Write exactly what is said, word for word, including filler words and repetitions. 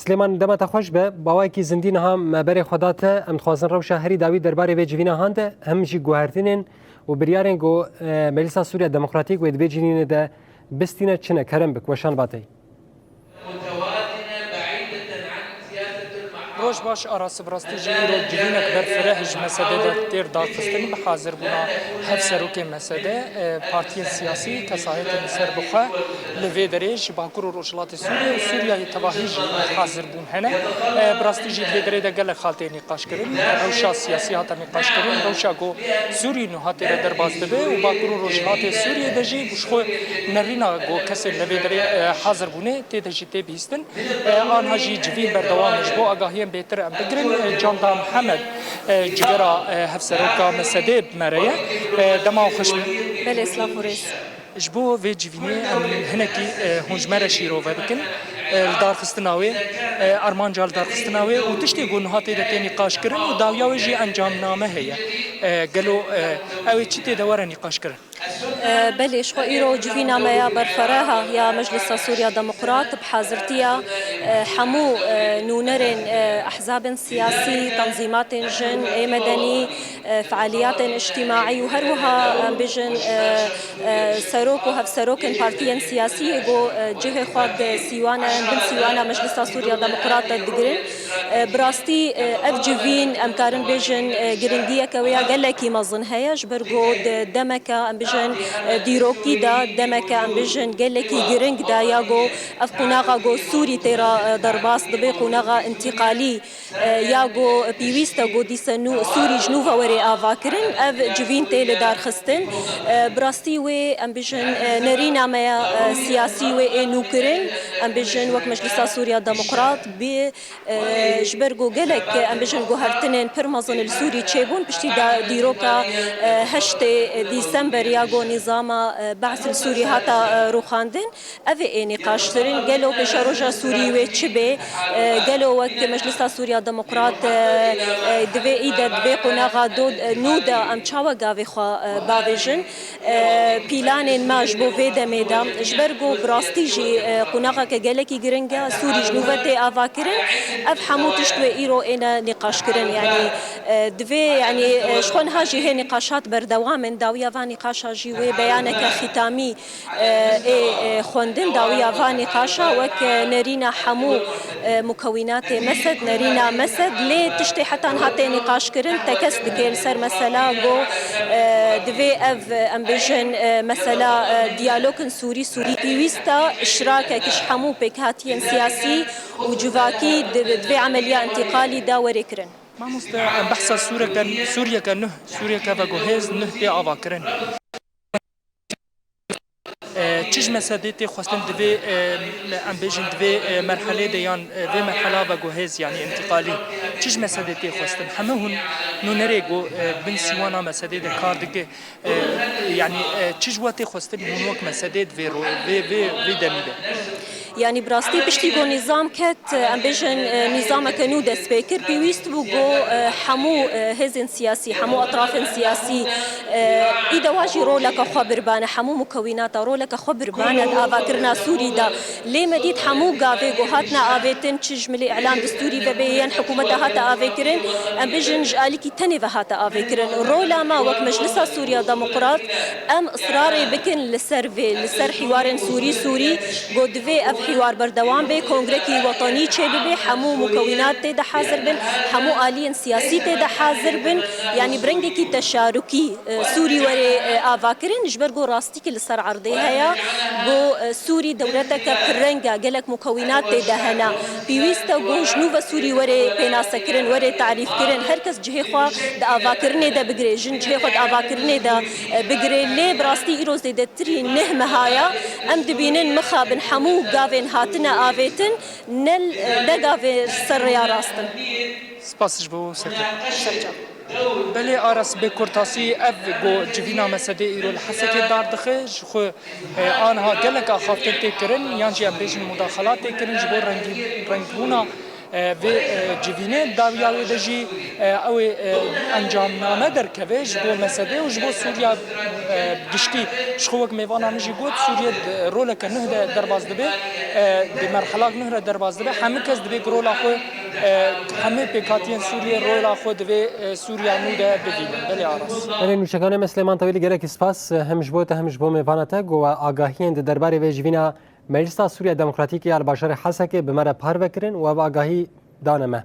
Silêman, dema te xweş be. Bi awayekî zindî niha me berê xwe da te. Em dixwazin rewşa herî dawî derbarê vê civîna han de, hem jî guhertinên û biryarên ku, e, Meclisa Sûriya Demokratîk wê di vê civînê de bistîne çi ne. Kerem bik, weşan ba te. Roj baş Aras, bi rastî jî îro civînek berfireh ji mesedê de têr darxistin, bi hazirbûna hevserokê mesede, e, partiyên siyasî, kesayetên li ser bi xwe li vê derê ji Bakur û Rojhilatê Sûriyê û Sûriyeyê tevahî jî hazirbûn hene. E, bi rastî jî di vê derê de gelek xal tê nîqaşkirin, rewşa siyasî hate nîqaşkirin, rewşa ku Sûrî niha tê re derbas dibe û Bakur û Rojhilatê Sûriyê de jî ji xwe nerîna ku kesên li vê derê, e, hazir bûne tê de jî tê bihîstin. E, anha jî civîn berdewam e. Ji bo agahiyên bêtir em bigirin, e, Canda Mihemed, e, cigera, e, hevseroka mesedê bi me re ye. E, dema xweş be. Belê, silav û rêz. Ji bo vê civînê em hinekî, e, hûn ji me re şîrove bikin, e, li darxistina wê, e, armanca li darxistina wê û tiştê ku niha tê de tê nîqaşkirin û dawiya wê jî encamname heye. E, gelo, e, ew ê çi tê de were nîqaşkirin? E, belê, ji xwe îro civîna me ya berfereh a ya Meclisa Sûriya Demokrat bi hazirtiya, e, hemû, e, nûnerên, e, ehzabên siyasî, tenzîmatên jin, ê medenî, e, fealiyatên îctîmaî û her wiha, em bêjin, e, e, serok û hevserokên partiyên siyasî yê ku, e, cihê xwe di sîwana, bin sîwana Meclisa Sûriya Demokrat de digirin. E, bi rastî, e, ev civîn, em karin bêjin, e, giringiyeke wê ya gelekî mezin heye, ji ber ku di demeke, em bêjin, e, dîrokî de, demeke, em bêjin, gelekî giring de ya ku ev qonaxa ku Sûrî tê re, e, derbas dibe, qonaxa întîqalî, e, ya ku pêwîst e ku dîse nû, Sûrî ji nû ve were avakirin, ev civîn tê lidarxistin. E, bi rastî wê, em bêjin, e, nerîna me ya, e, siyasî wê ê nûkirin, em bêjin wek Meclisa Sûriya Demokrat bi, e, ji ber ku gelek, em bêjin, guhertinên pir mezin li Sûrî çêbûn, piştî da dîroka, e, heştê Dîsember ya ku nîzama, e, Be'sî li Sûrî hata, e, rûxandin. Ev ê nîqaşkirin, gelo pêşeroja Sûrî wê çi bê? E, gelo wek Meclisa Sûriya Demokrat, e, e, divê î de, divê qonaxa do, e, nû de em çawa gavê xwe, e, bavêjin? E, pîlanên me ji bo vê demê de, ji ber ku bi rastî jî, e, qonaxeke gelekî giring e, Sûrî ji nû ve tê avakirin, ev hemû tişt wê îro êne nîqaşkirin. Yanî, e, divê, yanî, e, ji xwe niha jî hê nîqaşat berdewam in, dawiya van nîqaşa jî wê beyaneke xîtamî, e, ê, e, xwendin, dawiya van nîqaşa wek, e, nerîna hemû, e, mukewînatê mesed, nerîna mesed, lê tiştê heta niha tê nîqaşkirin, tekez dike li ser mesela ku, e, divê ev, e, em bêjin, e, mesela, e, diyalokin Sûrî, Sûrî pêwîst e, iştirakek ji hemû pêkhatiyên siyasî û civakî di, di vê emeliya întîqalî de were kirin. Mamoste, em behsa Sûreke, Sûriyeke nuh, Sûriyeke veguhêz nuh tê avakirin. E, çi ji mesedê tê xwestin divê, e, em bêjin divê, e, merhelê de yan, e, vê merhela veguhêz, yanî întîqalî, çi ji mesedê tê xwestin? Heme hûn nûnerê ku, e, bin sîwana mesedê de kar dike, e, yanî, e, çi ji we tê xwestin hûn wek mesedê di vê ro-, vê, vê, vê demî de? Yanî bi rastî piştî ku nîzam ket, em bêjin, e, nîzameke nû dest pê kir, pêwîst bû ku, e, hemû, e, hêzên siyasî, hemû etrafên siyasî, e, î de wa jî roleke xwe birbane, hemû mukewînata roleke xwe birbane di avakirina Sûrî de. Lê me dît hemû gavê ku hatine avêtin, çi ji milê îlan distûrî ve bê, yên hikûmeta hate avêkirin, em bêjin ji alîkî tenê ve hate avêkirin. Rola me wek Meclisa Sûriya Demokrat, em israrê bikin li ser vê, li ser hîwarên Sûrî, Sûrî, ku divê ev hîwar berdewam bê, kongrekî wetenî çêbibe, hemû mukewînat tê de hazir bin, hemû aliyên siyasî tê de hazir bin, yanî bi rengekî teşarukî, e, Sûrî were, e, avakirin, ji ber ku rastî ki li ser erdê heye, ku, e, Sûrî dewleteke pirreng e, gelek mukewînat tê de hene. Pêwîst e ku ji nû ve Sûrî were pênasekirin, were tarîfkirin. Her kes cihê xwe di avakirinê de bigire, jin cihê xwe di avakirinê de, e, bigire. Lê bi rastî îro zêdetirî neh meha ye. Em dibînin mixabin hemû gavên hatine avêtin, ne, e, ne gavê ser rêya rast in. Spas ji bo serkeftin. Belê Aras, bi kurtasî ev ku civîna mesedê îro li Hesekê dar dixe, ji xwe, e, aniha gelek axaftin tê kirin, yan jî em bêjin mudaxelat tê kirin ji bo rengî-, rengbûna Vê civînê dawiya wê de jî ew ê encamname derkeve ji bo mesedê û ji bo Sûriya giştî. Ji xwe wek mêvana min jî got, Sûriye roleke nuh de derbas dibe, di merhelak nuh re derbas dibe. Hemû kes divê ku rola xwe, hemû pêkhatiyên Sûriye rola xwe divê Sûriya nû de bibînin. Belê Aras. Belê nûçekanê me Silêman Tewîlî, gelekî spas hem ji bo te hem ji bo mêvana te ku we agahiyên di derbarê vê civîna Meclisa Sûriya Demokratîk ya li bajarê Hesekê bi me re parve kirin û ev agahî dane me.